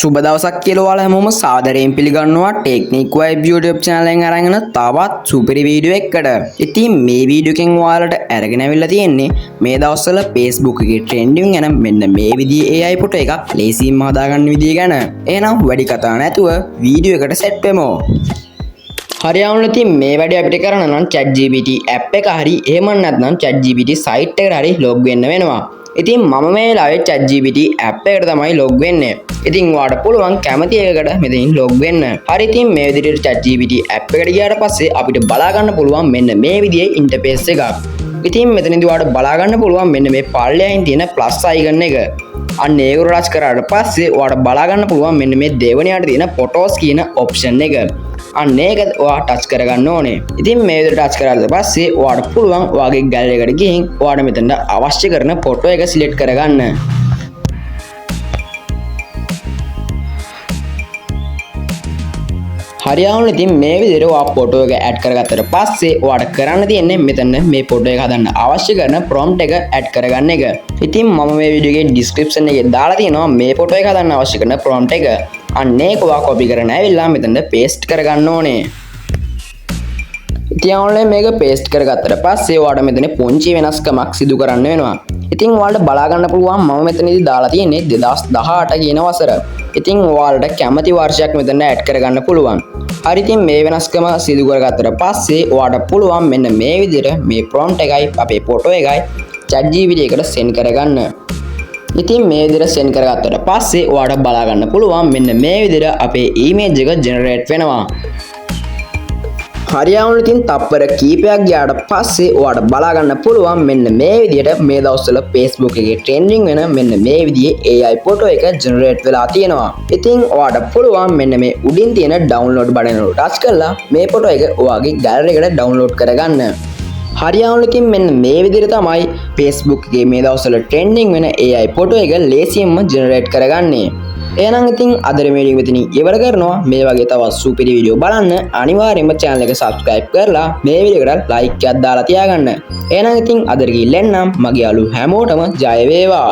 සුබ දවසක් කියලා ඔයාලා හැමෝම සාදරයෙන් පිළිගන්නවා ටෙක්නික් වයිබ් YouTube channel එකෙන් අරන් එන තවත් සුපිරි වීඩියෝ එකකට. ඉතින් මේ වීඩියෝ එකෙන් ඔයාලට අරගෙන ඇවිල්ලා තියෙන්නේ මේ දවස්වල Facebook එකේ ට්‍රෙන්ඩින් යන මෙන්න මේ විදිහේ AI photo එකක් ලේසියෙන්ම හදාගන්න විදිය ගැන. එහෙනම් වැඩි කතා නැතුව වීඩියෝ එකට සෙට් වෙමු. හරි යාළුවනේ, ඉතින් මේ වැඩේ අපිට කරන්න නම් ChatGPT app එක හරි එහෙම නැත්නම් ChatGPT site එකට හරි ලොග් වෙන්න වෙනවා. ඉතින් මම මේ වෙලාවේ ChatGPT app එකට තමයි ලොග් වෙන්නේ. ඉතින් ඔයාලට පුළුවන් කැමති එකකට මෙතනින් ලොග් වෙන්න. හරි, ඉතින් මේ විදිහට ChatGPT app එකට ගියාට පස්සේ අපිට බලා ගන්න පුළුවන් මෙන්න මේ විදිහේ ඉන්ටර්ෆේස් එකක්. ඉතින් මෙතනදී ඔයාලට බලා ගන්න පුළුවන් මෙන්න මේ පල්ලෙහායින් තියෙන ප්ලස් අයිකන් එක. අන්න ඒක ටච් කරාට පස්සේ ඔයාලට බලා ගන්න පුළුවන් මෙන්න මේ දෙවෙනියට තියෙන ෆොටෝස් කියන ඔප්ෂන් එක. අන්න ඒක ඔයා ටච් කරගන්න ඕනේ. ඉතින් මේ විදිහට ටච් කරාට පස්සේ ඔයාට පුළුවන් ඔයාගේ ගැලරි එකට ගිහින් ඔයාට මෙතනට අවශ්‍ය කරන ෆොටෝ එක සිලෙක්ට් කරගන්න. හරි යාළුවනේ, ඉතින් මේ විදිහට ඔයා ෆොටෝ එක ඇඩ් කරගත්තට පස්සේ ඔයාට කරන්න තියෙන්නේ මෙතන මේ ෆොටෝ එක හදන්න අවශ්‍ය කරන ප්‍රොම්ප්ට් එක ඇඩ් කරගන්න එක. ඉතින් මම මේ වීඩියෝ එකේ ඩිස්ක්‍රිප්ෂන් එකේ දාලා තියෙනවා මේ ෆොටෝ එක හදන්න අවශ්‍ය කරන ප්‍රොම්ප්ට් එක. අන්න ඒක ඔයා කොපි කරගෙන ඇවිල්ලා මෙතනට පේස්ට් කරගන්න ඕනේ. ඉතින් ඔන්ලයින් මේක පේස්ට් කරගත්තට පස්සේ ඔයාට මෙතන පුංචි වෙනස්කමක් සිදු කරන්න වෙනවා. ඉතින් ඔයාලට බලා ගන්න පුළුවන් මම මෙතනදී දාලා තියෙන්නේ 2018 කියන වසර. ඉතින් ඔයාලට කැමති වර්ෂයක් මෙතන ඇඩ් කරගන්න පුළුවන්. හරි, ඉතින් මේ වෙනස්කම සිදු කරගත්තට පස්සේ ඔයාට පුළුවන් මෙන්න මේ විදිහට මේ ප්‍රොම්ප්ට් එකයි අපේ ෆොටෝ එකයි ChatGPT එකට සෙන්ඩ් කරගන්න. ඉතින් මේ විදිහට සෙන්ඩ් කරගත්තට පස්සේ ඔයාට බලා ගන්න පුළුවන් මෙන්න මේ විදිහට අපේ ඉමේජ් එක ජෙනරේට් වෙනවා. හරි යාළුවනේ, ඉතින් තප්පර කීපයක් ගියාට පස්සේ ඔයාට බලා ගන්න පුළුවන් මෙන්න මේ විදිහට මේ දවස්වල Facebook එකේ ට්‍රෙන්ඩින් වෙන මෙන්න මේ විදිහේ AI photo එක ජෙනරේට් වෙලා තියෙනවා. ඉතින් ඔයාට පුළුවන් මෙන්න මේ උඩින් තියෙන ඩවුන්ලෝඩ් බටන් එක ටච් කරලා මේ ෆොටෝ එක ඔයාගේ ගැලරි එකට ඩවුන්ලෝඩ් කරගන්න. හරි යාළුවනේ, ඉතින් මෙන්න මේ විදිහට තමයි Facebook එකේ මේ දවස්වල ට්‍රෙන්ඩින් වෙන AI photo එක ලේසියෙන්ම ජෙනරේට් කරගන්නේ. එහෙනම් ඉතින් අද මේ වීඩියෝ මෙතනින් ඉවර කරනවා. මේ වගේ තවත් සුපිරි වීඩියෝ බලන්න අනිවාර්යයෙන්ම channel එක subscribe කරලා මේ වීඩියෝ එකට like එකක් දාලා තියාගන්න. එහෙනම් ඉතින් අදට ගිහින් එන්නම්. මගේ යාළු හැමෝටම ජය වේවා.